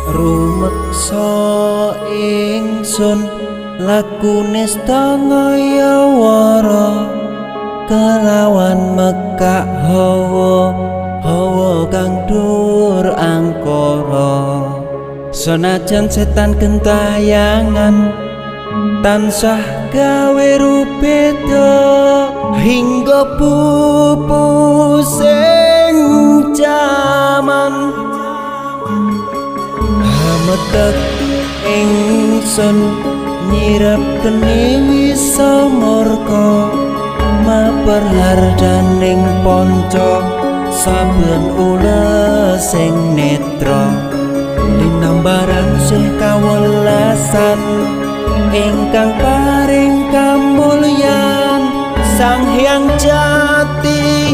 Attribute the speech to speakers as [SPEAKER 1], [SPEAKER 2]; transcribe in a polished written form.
[SPEAKER 1] Rumeksa ingsun lakune ngayawara kelawan mekak hawa hawa kang dur angkara. Senajan setan gentayangan tansah gawe rubeda hingga pupus ing jaman. Hametek ingsun nyirep geni wisa murka maper hardaning ponco saben ules sing netra linambaran sih kawelasan ingkang paring kamulyan Sang Hyang Jati.